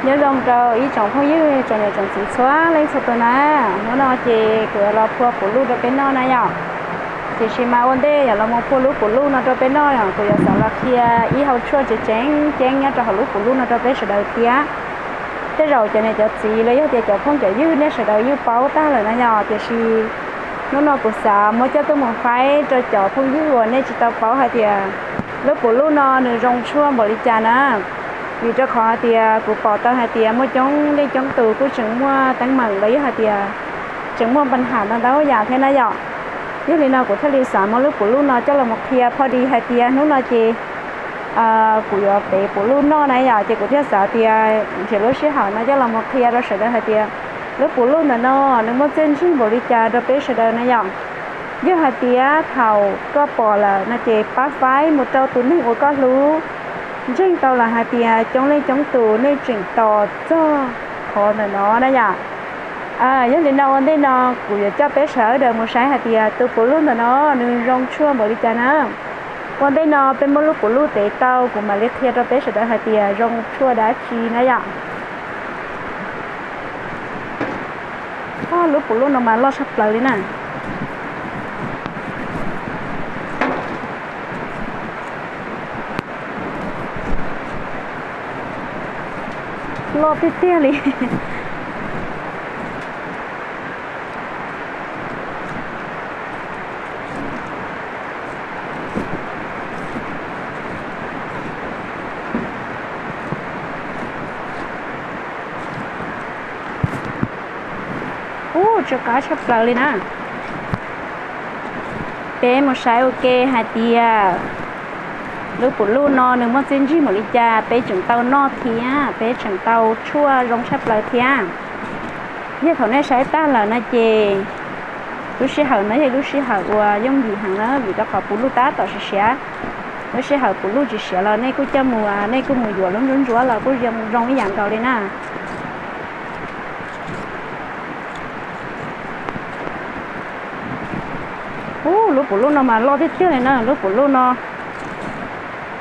Nyob zoo rau ib tsoom phooj ywg tsoom niam tsoom txiv txhua leej txhua tus na. Hnub no ces kuv yuav los phua puv luj rau peb noj na yom. Tiam sis mas ua ntej yuav los mus phua lub puv luj no rau peb noj, kuv yuav xav los qhia ib hau tshuaj tseem ceeb ceeb nyob rau hauv lub puv luj no rau peb sawv daws thiab. Tej zaum cov niam cov txiv los yog tias cov phooj cov ywg nej sawv daws yeej paub tag lawm na yom, tiam sis hnub no kuv xav muab coj tuaj mus faib rau cov phooj ywg uas nej tsis tau paub hais tias lub puv luj no nws zoo tshuaj npaum li cas na. Vim rau qhov hais tias kuv pom tau hais tias muaj coob leej coob tus kuj tseem muaj teeb meem los yog hais tias tseem muaj pab ham ntau ntau yam thiab na yom. Yog li no kuv thiaj li xav muab lub puv luj no coj los mus qhia pho di hais tias hnub no ces kuv yuav tev puv luj noj na yom, ces kuv thiaj xav tias nrhiav lub sij hawm no coj los mus qhia rau sawv daws hais tias lub puv luj ntawm no nws muaj txiaj ntsig npaum li cas rau peb sawv daws na yom. Yog hais tias thaum koj pom lawm no ces pab faib mus rau tus neeg uas koj hlub. Ntseeg tau lawm hais tias coob leej coob tus nej tseem tos txog qhov ntawm no na yom. Yog li no ua ntej no kuv yuav coj peb sawv daws mus saib hais tias tus puv luj ntawm no nws zoo tshuaj npaum li cas na. Ua ntej no peb muab lub puv luj tev tau kuv mam li qhia rau peb sawv daws hais tias zoo tshuaj dab tsi na yom. Lub puv luj no mas loj tshaj plaws li na. Loj tiag tiag li. Ub, tsw qab tshaj plaws li na. Peb mus saib ua ke hais tias lub puv luj no nws muaj txiaj ntsig npaum li cas peb tseem tau noj thiab peb tseem tau tshuaj zoo tshaj plaws thiab. Yog thaum nej saib tag lawm no ces lub sij hawm no yog lub sij hawm uas yooj yim heev na, vim rau qhov puv luj tab tom siav siav. Lub sij hawm puv luj tsis siav los nej kuj coj mus, nej kuj mus yuav lub ntsuab ntsuab los kuj zoo ib yam nkaus li na. Ub, lub puv luj no mas loj tiag tiag li na, lub puv luj no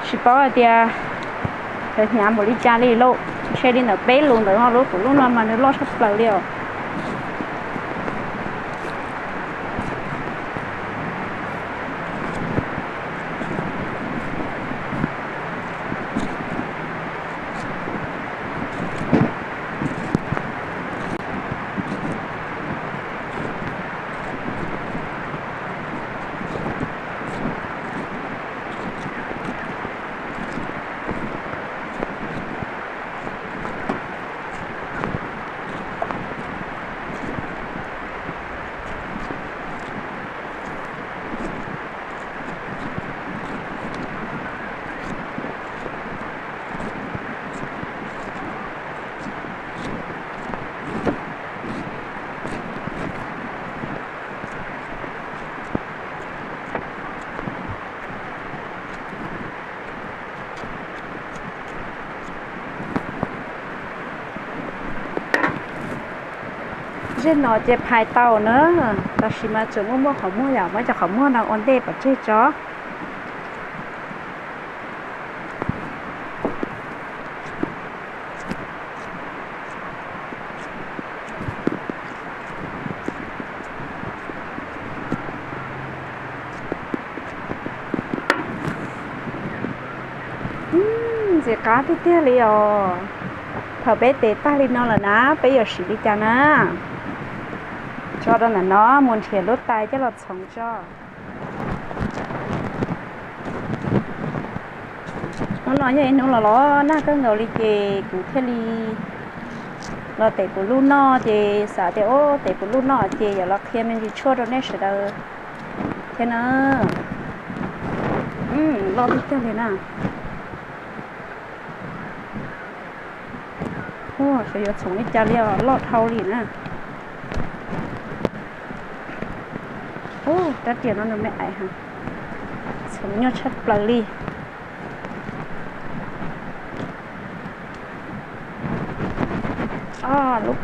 tsis paub hais tias hnyav npaum li cas li lauj, ntshe li ntawm peb lus ntawd no, lub puv luj no mas nws loj tshaj plaws li os. Zej no ces phais tau na, tab sis mas tseem muaj muaj qhov muag, yog muab cov qhov muag no ua ntej pov tseg tso. Ntxim qab tiag tiag li os. Thaum peb tev tag li no lawm na, peb yuav siv li cas na? Tso rau ntawm no mus nrhiav lub tais coj los txhoov tso. Hnub no yog ib hnub los los nag kawg nkaus li ces kuv thiaj li los tev puv luj noj ces xav tias ub tev puv luj noj ces yuav los qhia me ntsis tshuaj rau nej sawv daws thiab na. Loj tiag tiag li na. Ua, xyov yuav txhoov li cas li os, loj dhau li na. Ub, rab riam no nws me aiv heev, txhoov nyuaj tshaj plaws li.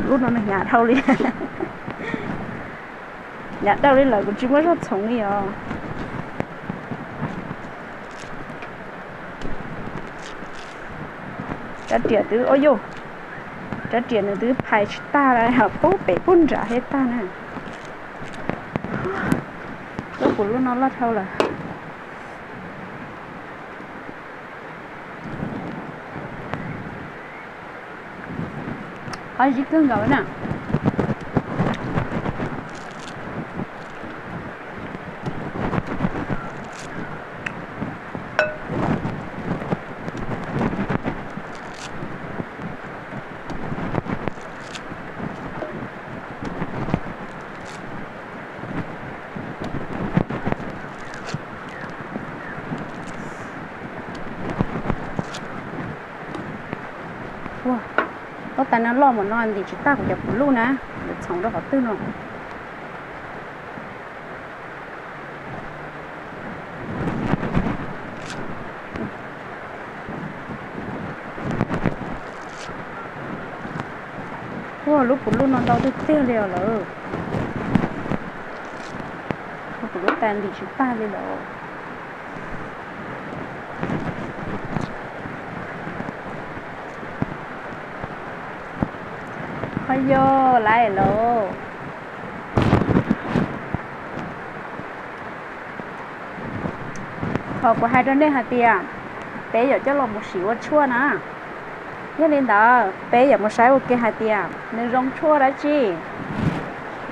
Lub no nws hnyav dhau li. Hnyav dhau li lawm kuv tsis muaj zog txhoov li os. Rab riam twb ua yuj. Rab riam nws twb phais tsis tag li, pub pem pub nram thiab tag na. Lub pum lub no loj dhau lawm. Qhov zib kawg nkaus na. Ua, tab sis no loj mas no ntim tsis tag kuv cov pum luj na, yuav txhoov rau qhov twg no. Ua, lub pum luj no ntau tiag tiag li os lawm. Lub pum luj tas ntim tsis tag li lawm. Ho yog lawm lauj. Qhov kuv hais rau nej hais tias peb yuav coj los mus siv ua tshuaj na. Yog li ntawd peb yuav mus saib ua ke hais tias nws zoo tshuaj dab tsi.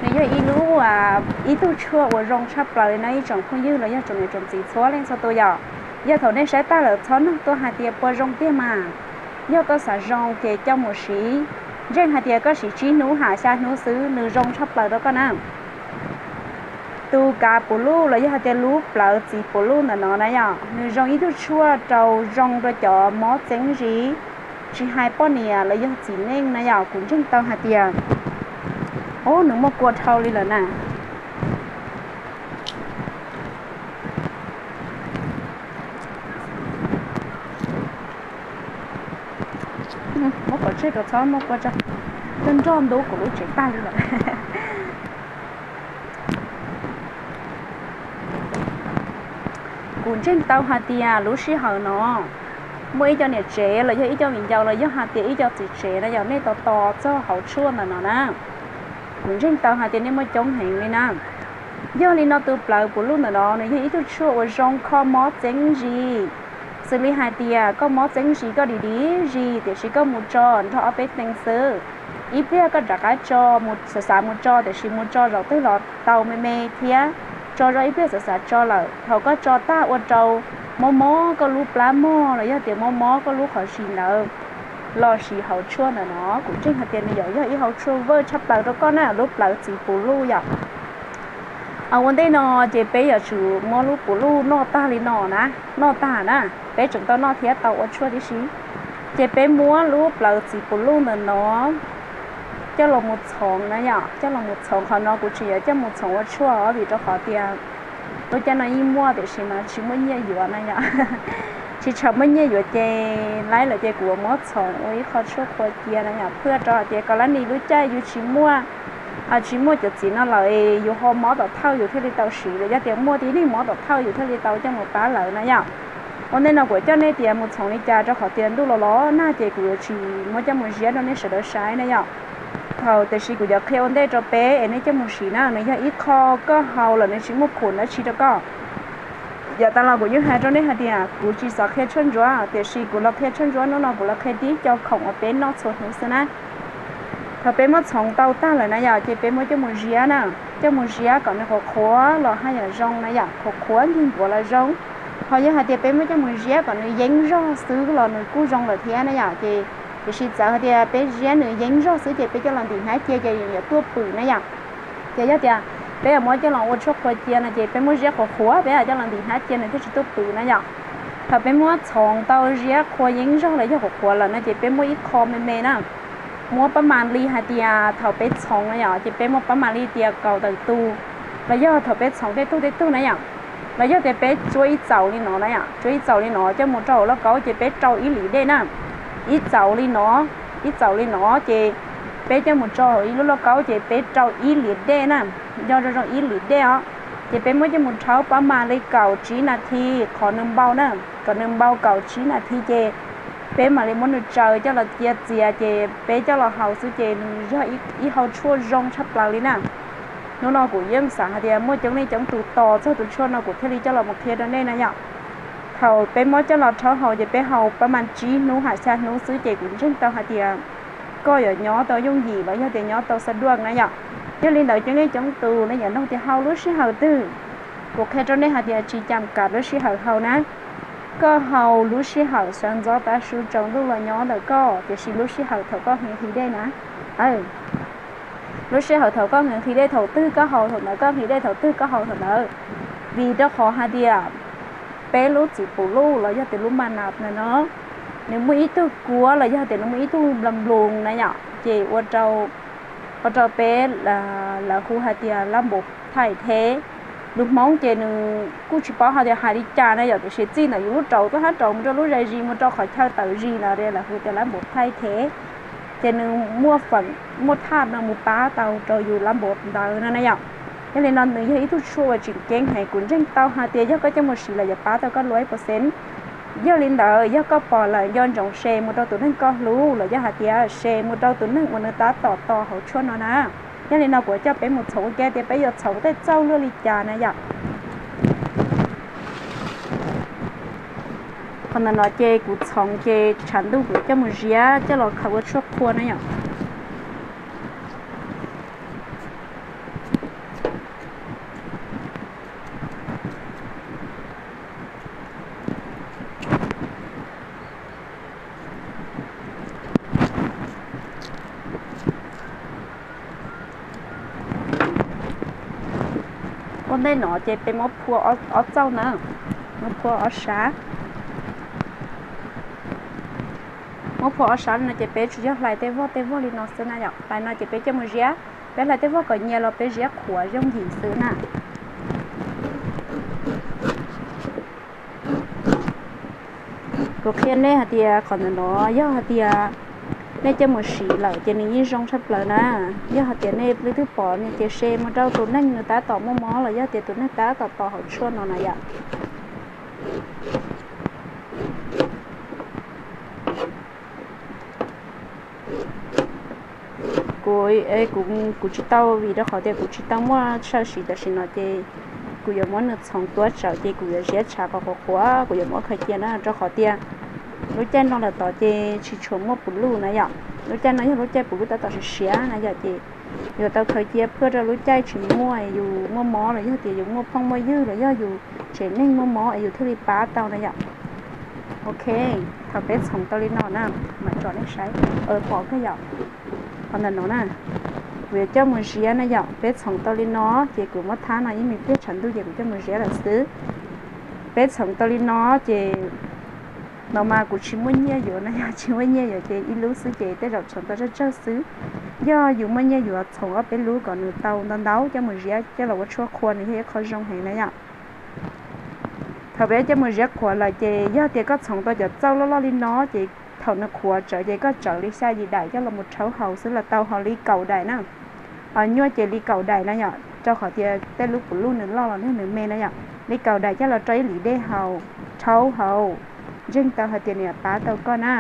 Nws yog ib lub, ib tug tshuaj uas zoo tshaj plaws li no ib tsoom phooj ywg los yog tsoom niam tsoom txiv txhua leej txhua tus yom. Yog thaum nej saib tag lawm txhob nug tuaj hais tias puas zoo tiag mas. Yog koj xav zoo ces coj mus siv. Ntseeg hais tias koj siv tsib hnub ham xya hnub xwb nws zoo tshaj plaws rau koj na. Tus kav pum luj los yog hais tias lub plawv txiv pum luj ntawm no na yom, nws zoo ib tug tshuaj rau zoo rau cov mob txeeb zis, tsis hais poj niam los yog txiv neej na yom. Kuv ntseeg tau hais tias, o, nws muaj kua dhau li lawm na. Muab kom tseg kom txhob muaj kua tso, nrog nrog ntub kuv lub tsev tag li lawm. Kuv ntseeg tau hais tias lub sij hawm no muaj ib co niam tsev los yog ib co viv ncaus los yog hais tias ib co txiv tsev na yom, nej tos tos txog hauv tshuaj ntawm no na. Kuv ntseeg tau hais tias nej muaj coob heev li na. Yog li no tus plawv pum luj ntawm no nws yog ib tug tshuaj uas zoo kho mob txeeb zis. Xws li hais tias koj mob txeeb zis koj dim dim zis tiam sis koj mus tso nrog ob peb teev xwb, ib pliag koj rov qab tso, mus xav xav mus tso tiam sis mus tso zaum twg los tau me me thiab, tso zoj ib pliag xav xav tso lawm, thaum koj tso tag ua rau mob mob koj lub plab mog los yog tias mob mob koj lub qhov zis ntawd, los siv hauv tshuaj ntawm no. Kuv ntseeg hais tias nws yog ib hauv tshuaj vawj tshaj plaws rau koj na, lub plawv txiv pum luj yom. Ua ntej no ces peb yuav tsum muab lub pum luj noj tag li no na, noj tag na, peb tseem tau noj thiab tau ua tshuaj tib si. Ces peb muab lub plawv txiv pum luj ntawm no coj los mus txhoov na yom, coj los mus txhoov. Qhov no kuv tseem yuav coj mus txhoov ua tshuaj vim rau qhov tias lub caij no yeej muaj tiam sis mas tsis muaj nyiaj yuav na yom. Tsis tshua muaj nyiaj yuav ces laib lawm ces kuv muab txhoov ua ib qho tshuaj qhuav cia na yom, phwj rau hais tias kom lab nim lub caij yus tsis muaj, tsis muaj cov txiv no lawm yus ho mob tom thawj yus thiaj li tau siv, los yog tias muaj tib neeg mob tom thawj yus thiaj li tau coj mus pab lawv na yom. Ua ntej no kuv coj nej tias mus txhoov li cas rau qhov tias ntuj los los nag ces kuv yuav tsis muab coj mus ziab rau nej sawv daws saib na yom. Thaum tiam sis kuv yuav qhia ua ntej rau peb es nej coj mus siv na, nws yog ib qho koj haus lawm nws tsis muaj khuam dab tsi rau koj. Yav tas los kuv yeej hais rau nej hais tias kuv tsis xav qhia tshuaj ntsuav tiam sis kuv los qhia tshuaj ntsuav, hnub no kuv los qhia tib co khoom uas peb noj txhua hnub xwb na. Thaum peb muab txhoov tau tag lawm na yom, ces peb muab coj mus ziab na, coj mus ziab kom nws qhuav qhuav los haj yam zoo na yom, qhuav qhuav nkig nkuav los zoo. Ho yog hais tias peb muab coj mus ziab kom nws yeeb zog xwb los nws kuj zoo lawm thiab na yom, ces tiam sis txawm hais tias peb ziab nws yeeb zog xwb ces peb coj los ntim hnab cia ces yuav tuaj pwm na yom. Ces yog tias peb yuav muab coj los ua tshuaj qhuav cia no ces peb muab ziab qhuav qhuav peb coj los ntim hnab cia nws thiaj tsis tuaj pwm na yom. Thaum peb muab txhoov tau ziab qhuav yeeb zog los yog qhuav qhuav lawm no ces peb muab ib qho me me na, muab pab mam li hais tias thaum peb txhoov na yom, ces peb muab pab mam li tias kaum tawm tus, los yog thaum peb txhoov tej tug tej tug na yom, los yog tias peb tsuab ib txaus li no na yom, tsuab ib txaus li no coj mus rau hauv lauj kaub ces peb rau ib lim dej na, ib txaus li no, ib txaus li no ces peb coj mus rau hauv ib lub lauj kaub ces peb rau ib lim dej na, nco zoo zoo ib lim dej os. Ces peb muab coj mus rhaub pab mam li kaum tsib nas this qhov nws npau na, kom nws npau kaum tsib nas this ces Peb mam li muab nws tsaws coj los cia txias ces peb coj los haus xwb ces nws yog ib hau tshuaj zoo tshaj plaws li na. Hnub no kuv yeej xav hais tias muaj coob leej coob tus tos txog tus tshuaj no kuv thiaj li coj los mus qhia rau nej na yom. Thaum peb muab coj los rhaub haus ces peb haus pab mas tsib hnub hais xya hnub xwb ces kuv ntseeg tau hais tias koj yuav nyob tau yooj yim los yog tias nyob tau xa duaj na yom. Yog li ntawd coob leej coob tus nej yuav nug tias haus lub sij hawm twg, kuv qhia rau nej hais tias tsis cam kam lub sij hawm haus na. Koj haus lub sij hawm sawv ntxov tav su tsaus ntuj los nyob ntawm koj, tiam sis lub sij hawm thaum koj nqhis dej na, lub sij hawm thaum koj nqhis dej thaum twg koj haus thaum ntawd, koj nqhis dej thaum twg koj haus thaum ntawd. Vim rau qhov hais tias peb lub txiv pum luj los yog tias lub ma nas no, nws muaj ib tug kuab los yog tias nws muaj ib tug nploos nploos na yom, ces ua rau, ua rau peb, lawv hu hais tias lab npov thaij thev. Lus Hmoob ces nws kuj tsis paub hais tias hais li cas na yom, tiam sis txij ntawm yus lub rau tuaj hab rau mus rau lub zais zis mus rau qhov chaw tawm zis no lawv hu tias lab npov thaij thev. Ces nws muaj feem, muaj thaj no mus pab tau rau yus lab npov ntawd no na yom. Yog li no nws yog ib tug tshuaj uas tseem ceeb heev, kuv ntseeg tau hais tias yog koj coj mus siv lawm yuav pab tau koj lua ib percent. Yog li ntawd yog koj pom lawm nco ntsoov share mus rau tus neeg koj hlub los yog hais tias share mus rau tus neeg uas nws tab tom tos hauv tshuaj no na. Yog li no kuv coj peb mus txhoov ua ke tias peb yuav txhoov tej txauj luaj li cas na yom. Qhov ntawm no ces kuv txhoov ces tshav ntuj kuv coj mus ziab coj los khaws ua tshuaj qhua na yom. Ua ntej no ces peb muab phua ob txauj na, muab phua ob sab. Muab phua ob sab li no ces peb tsuas yog hlais tej voj tej voj li no xwb na yom. Hlais no ces peb coj mus ziab, peb hlais tej voj kom nyias los peb ziab qhuav yooj yim xwb na. Kuv qhia nej hais tias qhov ntawm no yog hais tias nej coj mus siv lawm ces nws yeej zoo tshaj plaws na. Yog hais tias nej leej twg pom no ces share mus rau tus neeg nws tab tom muaj mob los yog tias tus neeg tab tom tos hauv tshuaj no na yom. Kuv, kuv tsis tau, vim rau qhov tias kuv tsis tau muaj sawb siv tam sim no ces kuv yuav muab nws txhoov tuab tsawv ces kuv yuav ziab tshav qhov qhuav qhuav, kuv yuav muab khaws cia na, rau qhov tias lub caij no lawm tod ces tsis tshua muaj pum luj na yom. Lub caij no yog lub caij pum luj tab tom siav siav na yom, ces yuav tau khaws cia phwj rau lub caij tsis muaj, yus muaj mob los yog tias yus muaj phooj muaj ywg los yog yus tsev neeg muaj mob es yus thiaj li pab tau na yom. Ok, thaum peb txhoov tau li no na, mam tso nej saib, pom kawg yom. Qhov ntawm no na, kuv yuav coj mus ziab na yom. Peb txhoov tau li no ces kuv muab thab no ib me pliag tshav ntuj ces kuv coj mus ziab lawm xwb. Peb txhoov tau li no ces no mas kuv tsis muaj nyiaj yuav na yom, tsis muaj nyiaj yuav ces ib lub xwb ces tej zaum txhoov tau tsawg tsawg xwb. Yog yus muaj nyiaj yuav txhoov ob peb lub kom nws tau ntau ntau coj mus ziab coj los ua tshuaj qhua, nws yog ib qho zoo heev na yom. Thaum peb coj mus ziab qhuav lawm ces yog tias koj txhoov tau cov txauj loj loj li no ces thaum nws qhuav tsawv ces koj tsawv li xya yim daim coj los mus rhaub haus xwb los tau, ho li kaum daim na. Nyuaj ces li kaum daim na yom, rau qhov tias tej lub pum luj nws loj los nws me na yom. Li kaum daim coj los rau ib lim dej haus, rhaub haus, ntseeg tau hais tias nws yuav pab tau koj na.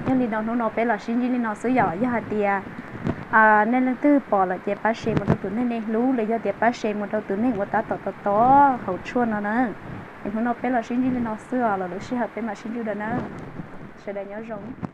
Yog li no hnub no peb los sib ntsib li no xwb yom. Yog hais tias nej leej twg pom lawm ces pab share mus rau tus neeg nej hlub los yog tias pab share mus rau tus neeg uas tab tom tos tos hauv tshuaj no na. Es hnub no peb los sib ntsib li no xwb os, los lwm sij hawm peb mam sib ntsib dua na. Sawv daws nyob zoo.